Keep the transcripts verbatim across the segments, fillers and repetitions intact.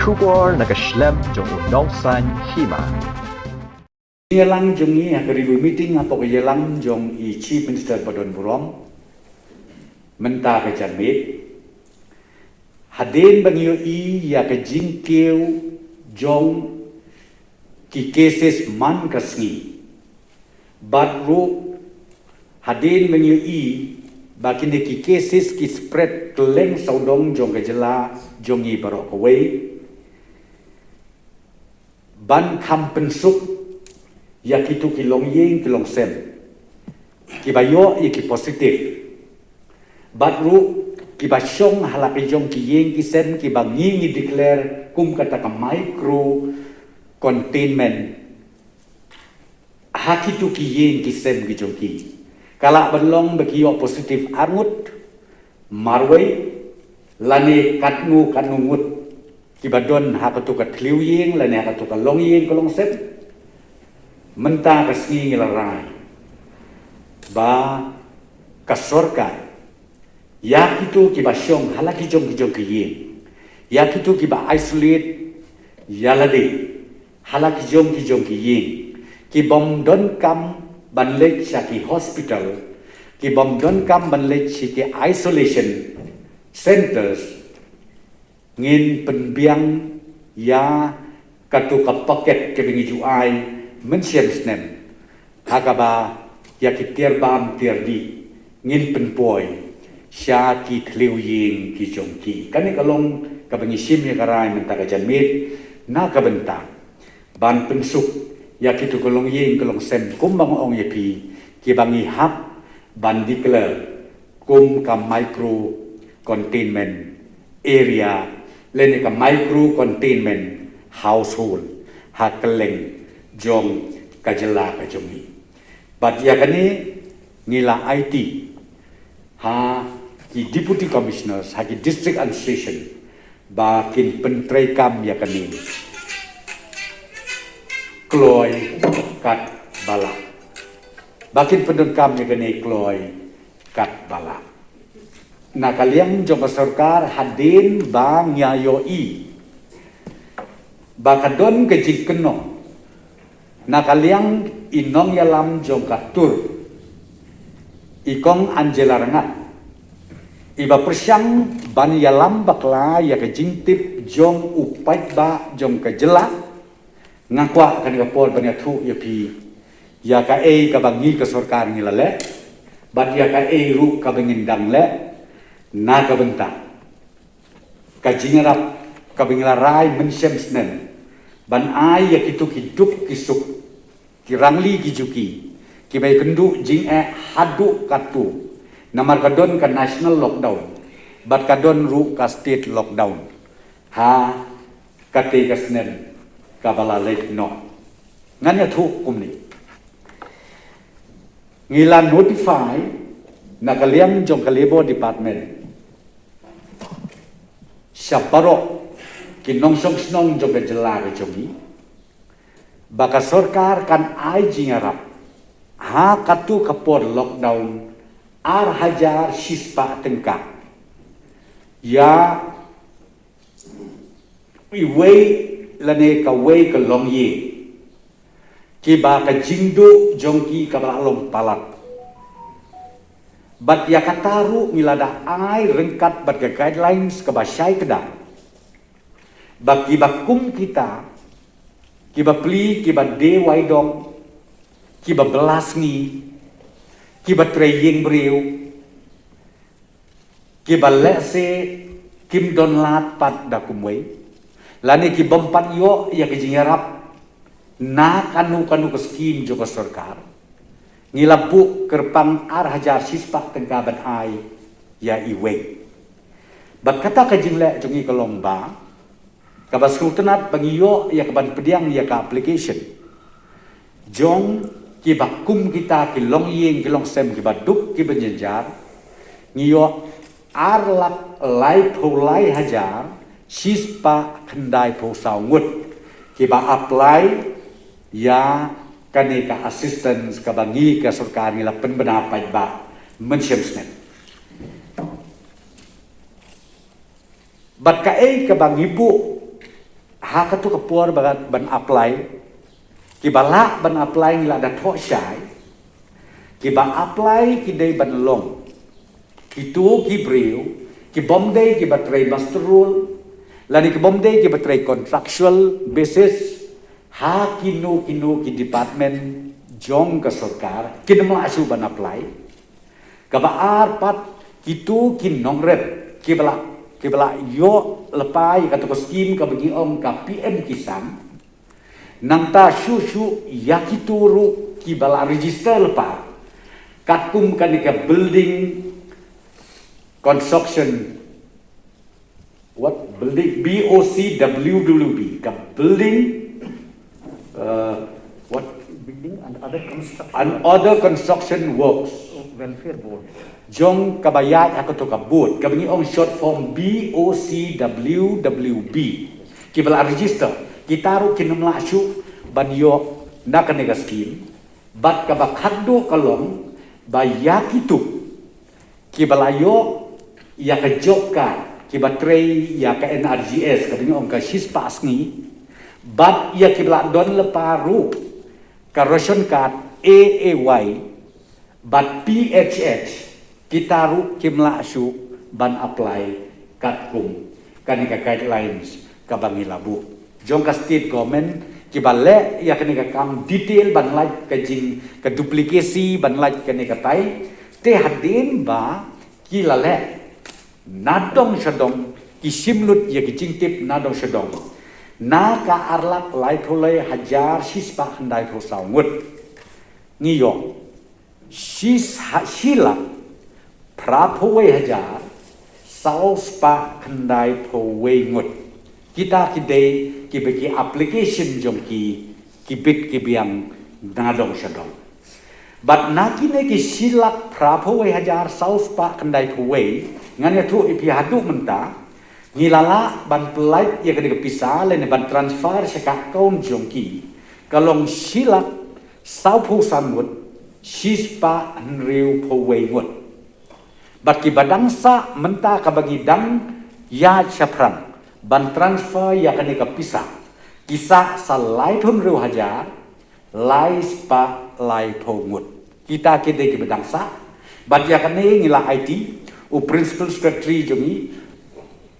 Khubor na ka shlem jong u nongsan hima. Ïalang jong ngi ha ka review meeting hapoh ka ïalang jong i Chief Minister ba don burom mynta ka janmiet. Hadien ba ngi ïohi ïa ka jingkiew jong ki cases man ka sngi. Bad ruh hadien ba ngi ïohi ba kine ki cases ki spread kylleng sawdong jong ka jylla jong ngi baroh kawei. Ban kham pynsuk ïa kito ki longïing ki longsem kiba ïoh ïa ki positive. Bad ruh kiba shong ha la ki jong ki ïing ki sem kiba ngi ngi declare kum kata ka micro containment ha kito ki ïing ki sem ki jong ki. Ka lah ban long ba ki ïoh positive arngut, marwei, lane katno katno ngut kiba don ha kato ka thliew ïing lane ha kato ka longïing ka longsem. Mynta ka sngi ngi la rai ba ka sorkar ïa kito kiba shong ha la ki jong ki jong ki ïing, ïa kito kiba isolate ïa lade ha la ki jong ki jong ki ïing, ki bym donkam ban leit sha ki hospital, ki bym donkam ban leit sha ki isolation centers, ngin pynbiang ïa kato ka paket kaba ngi ju ai mynshem snem, ha kaba ïa ki tiar bam tiar dih ngin pynpoi sha ki thliew ïing ki jong ki. Kane ka long kaba ngi shim ïa ka rai mynta ka janmiet na ka bynta ban pynsuk ïa kito ka longïing ka longsem kumba nga ong ïa phi, kiba ngi hap ban declare kum ka micro containment area lane ka micro containment household ha kylleng jong ka jylla ka jong ngi. Bad ïa kane ngi la aiti ha ki deputy commissioners, ha ki district administration, ba kin pyntreikam ïa kane kloi kat ba lah. Ba kin pyndonkam ïa kane kloi kat ba lah. Na ka liang jong ka sorkar, hadien ba ngi ïohi ba ka don ka jingkynnoh na ka liang i nongïalam jong ka tur, i Kong Angela Rangad, iba pyrshang ban ïalam bakla ïa ka jingtip jong u paidbah jong ka jylla. Nga kwah kane ka por ban ïathuh ïa phi ïa kaei kaba ngi ka sorkar ngi la leh bad ïa kaei ruh kaba ngin dang leh na ka bynta ka jingïarap kaba ngi la rai mynshem snem ban ai ïa kito ki duk ki suk, ki rangli ki juki, kiba ïakynduh jingeh haduh katto, namar ka don ka national lockdown bad ka don ruh ka state lockdown ha kata ka snem kaba la leit noh. Ngan ïathuh kumne. Ngi la notify na ka liang jong ka Labour Department sha baroh ki nongshong shnong jong ka jylla ka jong ngi ba ka sorkar kan ai jingïarap ha kato ka por lockdown ar hajar shispah tyngka ïa iwei lane kawei ka longïing kiba ka jingduh jong ki kaba la long palat. Bad ïa kata ruh ngi la da ai ryngkat bad ka guidelines kaba shai kdar ba kiba kum kita, kiba plie, kiba die wai dong, kiba bylla sngi, kiba trei ïing briew, kiba lehse kim don lad pat da kumwei, lane ki bym pat ïoh ïa ka jingïarap na kano kano ka skim jong ka sorkar, ngi la buh kyrpang ar hajar shispah tyngka ban ai ïa iwei. Bad kata ka jingleh jong ngi ka long ba kaba sngewtynnat ba ngi ïoh ïa kaban pdiang ïa ka application jong kiba kum kita ki longïing ki longsem kiba duk kiba jynjar, ngi ïoh ar lak laiphew lai hajar shispah khyndaiphew saw ngut kiba apply ïa kane ka assistance kaba ngi ka sorkar ngi la pynbna paidbah mynshem snem. Bad kaei kaba ngi buh Ha katu ka por ba ban apply, kiba lah ban apply ngi la da thoh shai. Kiba apply ki dei ban long kito ki briew kibym dei kiba trei muster roll, lane kibym dei kiba trei contractual basis ha kino kino ki department jong ka sorkar, kin ym lah shuh ban apply. Kaba ar pat, kito ki nongrep kiba la, kiba la ïoh lypa ïa katu ka skim kaba ngi ong ka P M Kisan. Nangta shuh shuh ïa kito ruh kiba la register lypa katkum kane ka building construction, what, building, B O C W W B, ka building, uh, what, Building and other construction and other construction works. Welfare Board. Jong kaba ïaid ha katu ka board, kaba ngi ong short form B O C W W B, kiba la register, kita ruh kin ym lah shuh ban ïoh na kane ka skim. Bad kaba khatduh ka long ba ïa kito kiba la ïoh ïa ka job card, kiba trei ïa ka N R G S, kaba ngi ong ka shispah sngi, bad ïa kiba la don lypa ruh ka ration card A A Y bad P H H, kita ruh kim lah shuh ban apply katkum kane ka guidelines kaba ngi la buh jong ka state government. Kiba leh ïa kane ka kam detail ban lait ka jing ka duplicacy, ban lait kane ka tai, te hadien ba ki la leh nadong shadong, ki shim lut ïa ki jingtip nadong shadong, na ka ar lak laiphew lai hajar shispah khyndai phew saw ngut, ngi ïoh shi, shi lak phra phew wei hajar saw spah khyndai phew wei ngut. Kita ki dei kiba ki application jong ki, ki bit ki biang nadong shadong. Bad na kine ki shi lak phra phew wei hajar saw spah khyndai phew wei, ngan ïathuh ïa phi haduh mynta, ngi la lah ban pyllait ïa kane ka pisa lane ban transfer sha ka account jong ki, ka long shi lak saw phew san ngut shispah hynriew phew wei ngut. Bad kiba dang sah mynta kaba ngi dang ïaid shaphrang ban transfer ïa kane ka pisa, ki sah sa laiphew hynriew hajar lai spah laiphew ngut. Kita ki dei kiba dang sah. Bad ïa kane ngi la aiti u Principal Secretary jong ngi,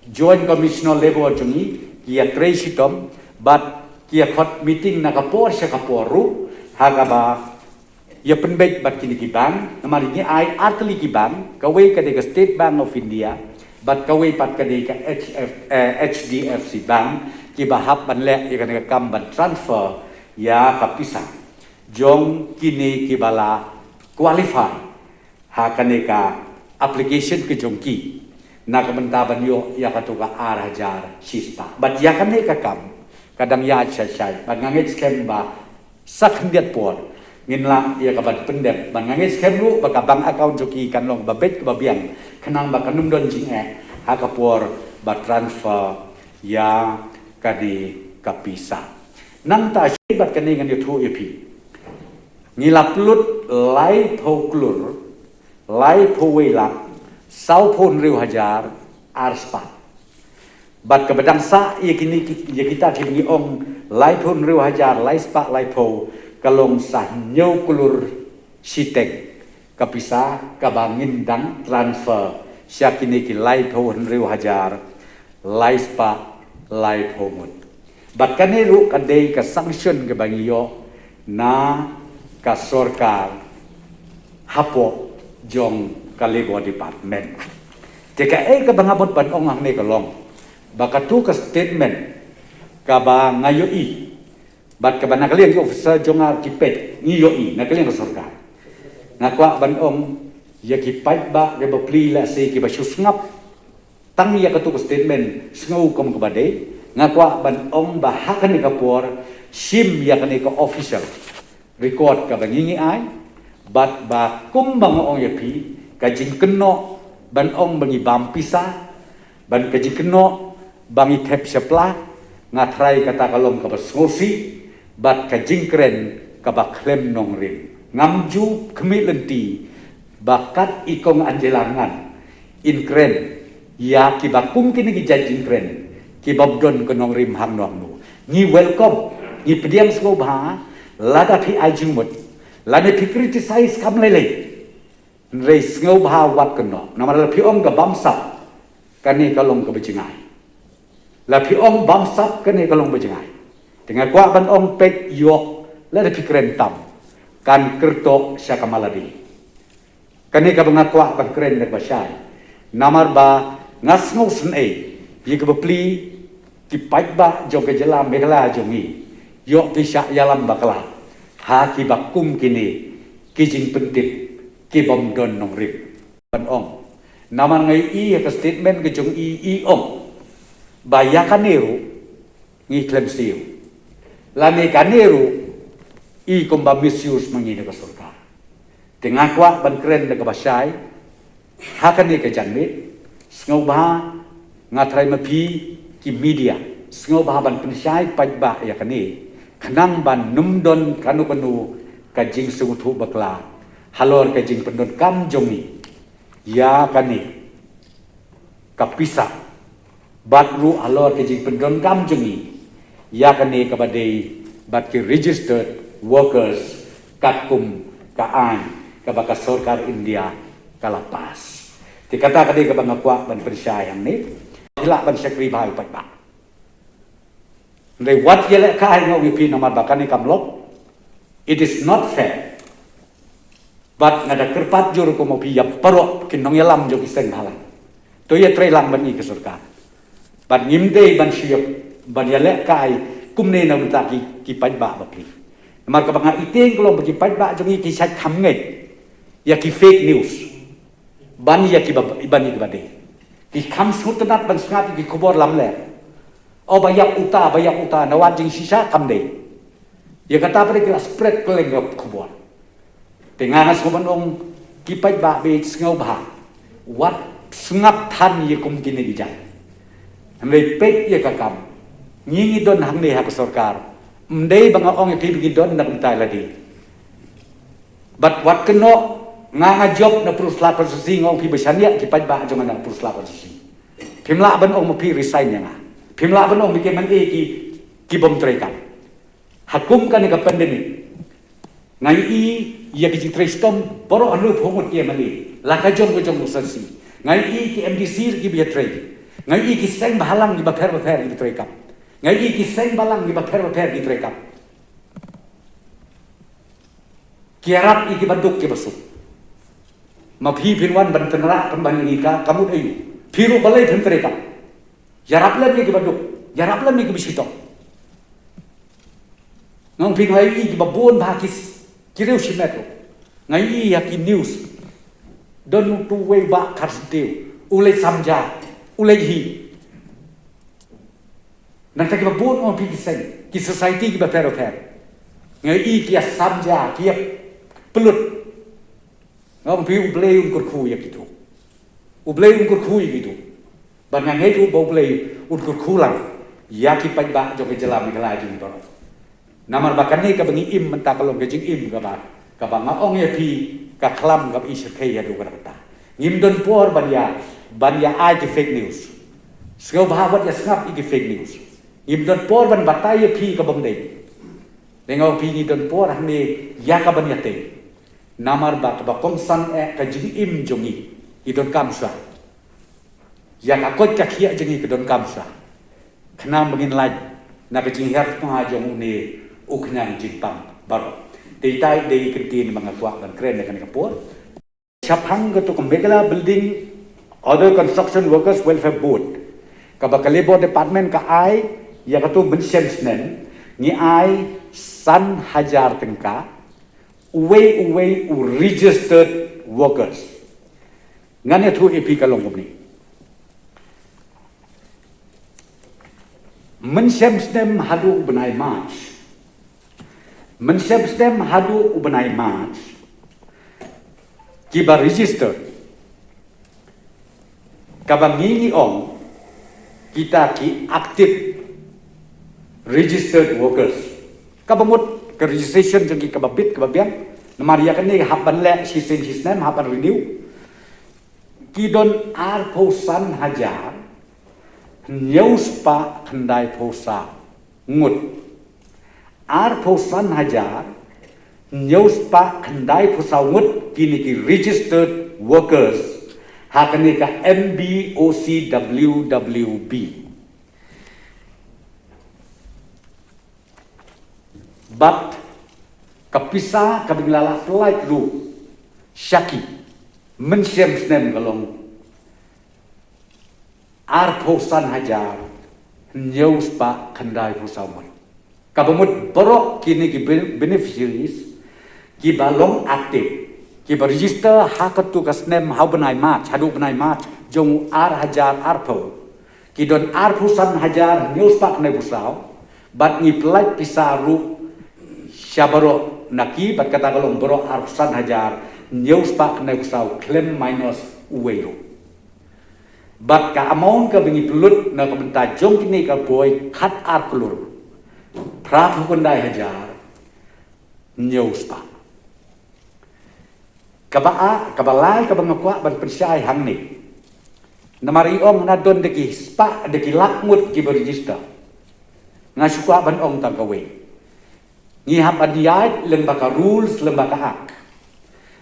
Joint Commissioner Labour jong ngi, ki ïatrei shitom bad ki ïakhot meeting na ka por sha ka por ruh, ha kaba ïa pynbeit bad kine ki bank. Namar ngi ai artylli ki bank, kawei ka dei ka State Bank of India bad kawei pat ka dei ka H F, eh, H D F C Bank, kiba hap ban leh ïa kane ka kam ban transfer ïa ka pisa jong kine kiba la qualify ha kane ka application ka jong ki na ka bynta ban ïoh ïa katu ka ar hajar shispah. Bad ïa kane ka kam ka dang ïaid shai shai bad nga ngeit skhem ba sa khyndiat por ngin lah ïa ka ban pyndep. Bad nga ngeit skhem ruh ba ka bank account jong ki kan long ba beit kaba biang, khnang ba kan ym don jingeh ha ka por ba transfer ïa kane ka pisa. Nangta shi bad kane ngan ïathuh ïa phi. Ngi la pynlut laiphew klur laiphew wei lak saw phew hynriew hajar ar spah. Bad kaba dang sah ïa kine ki, ïa kita kiba ngi ong laiphew hynriew hajar lai spah laiphew, ka long sa hynñiew klur shiteng ka pisa kaba ngin dang transfer sha kine ki laiphew hynriew hajar lai spah laiphew ngut. Bad kane ruh ka dei ka sanction kaba ngi ïoh na ka sorkar hapoh jong ka Labour Department. Te kaei kaba nga mut ban ong hangne ka long ba katu ka statement kaba nga ïohi bad kaba na ka liang ki officer jong nga ki peit, ngi ïohi na ka liang ka sorkar. Nga kwah ban ong ïa ki paidbah kiba plie lehse kiba shu sngap tang ïa katu ka statement sngew kum kaba dei, nga kwah ban ong ba ha kane ka por shim ïa kane ka official record kaba ngi ngi ai, bad ba kumba nga ong ïa phi, ka jingkynnoh ban ong ba ngi bam pisa, bad ka jingkynnoh ba ngi thep shapla, nga tharai kata ka long kaba sngewsih bad ka jingkren kaba khlem nongrim. Ngam ju khmih lynti ba kat i Kong Angela Ngan in kren ïa kiba kum kine ki jait jingkren kiba bym don ka nongrim hangno hangno. Ngi welcome, ngi pdiang sngewbha, lada phi ai jingmut, lada phi criticize kam lei lei. Hynrei sngewbha wat kynnoh. Namar lada phi ong ka bamsap, kane ka long kaba jngai. Lada phi ong bamsap, kane ka long ba jngai. Te nga kwah ban ong peit ïoh, lada phi kren tam, kan kyrtoh sha ka malade. Kane kaba nga kwah ban kren da kaba shai. Namar ba nga sngewsynei ïa kaba plie ki paidbah jong ka jylla Meghalaya jong ngi, ïoh ki shah ïalam bakla ha kiba kum kine ki jingpyntip ki bym don nongrim. Ban ong, namar nga ïohi ïa ka statement ka jong i, i ong ba ïa kane ruh ngi khlem siew. Lane kane ruh i kumba misuse ma ngi na ka sorkar. Te nga kwah ban kren da kaba shai ha kane ka janmiet, sngewbha, nga trai ma phi ki media, sngewbha ban pynshai paidbah ïa kane, khnang ban ym don kano kano ka jingsngewthuh bakla halor ka jingpyndonkam jong ngi ïa kane ka pisa, bad ruh halor ka jingpyndonkam jong ngi ïa kane kaba dei bad ki registered workers katkum ka aiñ kaba ka sorkar India ka la pass. Te kata ka dei kaba nga kwah ban pynshai hangne. Phi lah ban shakri bha ïa u paidbah. Hynrei wat ïalehkai, nga ong ïa phi, namar ba kane kam lok. It is not fair. Bad nga da kyrpad jur kum ma phi ïa baroh ki nongïalam jong ki seng bhalang. To ïatreilang bad ngi ka sorkar. Bad ngim dei ban shu ïa, ban ïalehkai kumne na bynta ki, ki paidbah bapli. Namar kaba nga ïohi ka long ba ki paidbah jong ngi ki shait kham ngeit ïa ki fake news. Ban ïa kiba, ban ïa kiba dei. Ki kham sngewtynnat ban sngap ïa ki khubor lamler. O ba ïap uta, ba ïap uta, na wat jingshisha kam dei. Ïa kata pat ki la spread kylleng ka khubor. Te nga nga sngewbha ban ong, ki paidbah beit sngewbha, wat sngap than ïa kum kine ki jait. Hynrei peit ïa ka kam. Ngi ngi don hangne ha ka sorkar. Ym dei ba nga ong ïa phi ba ngi don na ka bynta lade. Bad wat kynnoh, nga nga jop na Pynursla constituency, nga ong phi ba shaniah ki paidbah jong nga na Pynursla constituency. Phim lah ban ong ma phi resign ïa nga. Phim lah ban ong ba ki M L A ki, ki bym treikam. Ha kum kane ka pandemic, nga ïohi ïa ki jingtrei shitom baroh ha ngut ha ngut ki M L A, la ka jong ka jong u constituency. Nga ïohi ki M D C kiba ïatrei. Nga ïohi ki seng bhalang kiba pher bapher kiba treikam. Nga ïohi ki seng bhalang kiba pher bapher kiba treikam. Ki ïarap ïa kiba duk kiba suk. Ma phi phin wan ban tynrah pynban ïa ngi ka, ka mut aïu? Phi ruh balei phin treikam? Ïarap lem ïa kiba duk, ïarap lem ïa kiba shitom. Nga ong phi, nga ïohi kiba bun bha ki s-, ki riew shimet ruh. Nga ïohi ha ki news. Don utu uwei u bah Kharsyntiu, u leit sam ja, u leit hi. Nangta kiba bun, nga ong phi, ki seng, ki society kiba pher bapher. Nga ïohi ki ïa sam ja, ki ïa pynlut. Nga ong phi, U Blei un kyrkhu ïa kito. U Blei un kyrkhu ïa kito. Bad nga ngeit ruh ba U Blei un kyrkhu lang ïa ki paidbah jong ka jylla Meghalaya jong ngi baroh. Namar ba kane kaba ngi im mynta ka long ka jingim kaba, kaba nga ong ïa phi, ka khlam kaba i shyrkhei haduh katta katta. Ngim don por ban ïa, ban ïa ai ki fake news. Sngewbha wat ïa sngap ïa ki fake news. Ngim don por ban batai ïa phi ka bym dei. Te nga ong phi, ngi don por hangne ïa ka ban ïa tei. Namar ba kaba kongsan eh ka jingim jong ngi, ngi donkam shuwa. Ïa ka koit ka khiah jong ngi ka donkam shuwa. Khnang ba ngin lait na ka jinghiar thnga jong une u khñiang jingpang baroh. Te itai dei ka ktien ba nga kwah ban kren ha kane ka por. Shaphang katu ka Meghalaya Building Other Construction Workers Welfare Board, kaba ka Labour Department ka ai ïa katu mynshem snem, ngi ai san hajar tyngka uwei uwei u registered workers. Ngan ïathuh ïa phi ka long kumne. Mynshem snem haduh u bnai March. Mynshem snem haduh u bnai March, kiba register, kaba ngi ngi ong kita ki active registered workers. Kaba mut ka registration jong ki kaba bit kaba biang. Namar ïa kane hap ban leh shisien shisnem, hap ban renew. Ki don arphew san hajar hynñiew spah khyndaiphew saw. ngut. Arphew san hajar hynñiew spah khyndai phew saw ngut kine ki registered workers ha kane ka M B O C W W B. Bad ka pisa kaba ngi la lah pynlait ruh sha ki mynshem snem ka long arphew san hajar hynñiew spah khyndai phew saw ngut. Kaba mut baroh kine ki ben-, beneficiaries kiba long active, kiba register ha katto ka snem ha u bnai March, haduh bnai March jong u ar hajar arphew, ki don arphew san hajar hynñiew spah khyndai phew saw. Bad ngi pynlait pisa ruh sha baroh na ki, bad kata ka long baroh arphew san hajar hynñiew spah khyndai phew saw khlem minus uwei ruh. Bad ka amount kaba ngi pynlut na ka bynta jong kine ka buh khatar klur phra phew khyndai hajar hynñiew spah. Kaba ar, kaba lai kaba nga kwah ban pynshai hangne. Namar i ong na don da ki spah, da ki lak ngut kiba register. Nga shu kwah ban ong tang kawei. Ngi hap ban ïaid lyngba ka rules, lyngba ka act.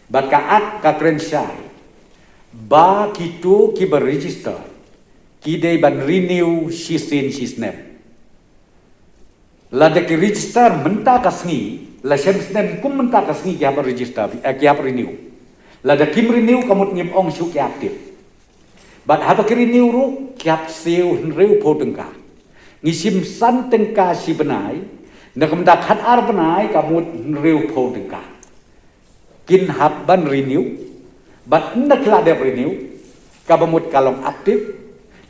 Bad ka act ka kren shai ba kito kiba register ki dei ban renew shisien shi snem. Lada ki register mynta ka sngi, la shem snem kum mynta ka sngi ki hap register, eh, ki hap renew. Lada kim renew ka mut ngim ong shuh ki active. Bad haba ki renew ruh ki hap siew hynriew phew tyngka. Ngi shim san tyngka shi bnai, na ka bynta khatar bnai ka mut hynriew phew tyngka. Kin hap ban renew, bad ynda ki la dep renew, kaba mut ka long active,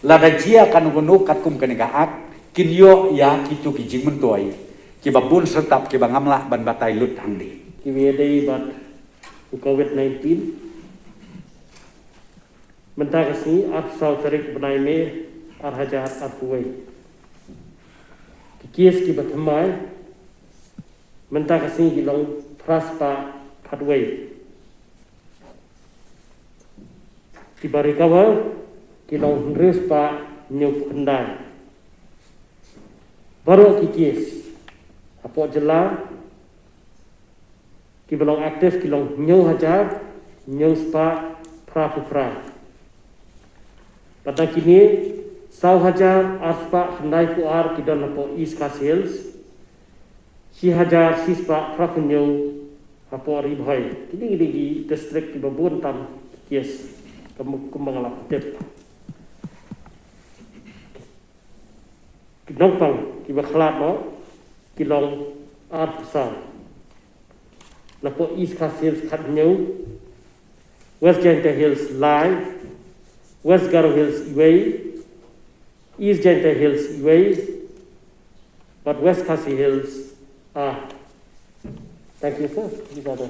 lada jia kano kano katkum kane ka act, kin ïoh ïa kito ki jingmyntoi kiba bun syrtap kiba ngam lah ban batai lut hangne. Kiba ïadei bad u covid nineteen. Mynta ka sngi arphew saw tarik bnai May ar hajar arphew wei. Ki case kiba thymmai mynta ka sngi ki long phra spah khatwei. Kiba recover ki long hynriew spah hynñiew phew khyndai. Baroh ki case hapoh jylla kiba long active ki long hynñiew hajar hynñiew spah phra phew phra. Bad na kine saw hajar ar spah khyndai phew ar ki don hapoh East Khasi Hills, shi hajar shi spah phra phew hynñiew hapoh Ri Bhoi. Kine ki dei ki district kiba bun tam ki case, kum, kumba nga la pyntip. Ki nongpang kiba khlad noh ki long arphew saw. Napoh East Khasi Hills khathynñiew, West Jaintia Hills lai, West Garo Hills iwei, East Jaintia Hills iwei, bad West Khasi Hills ar. Thank you, sir. These are the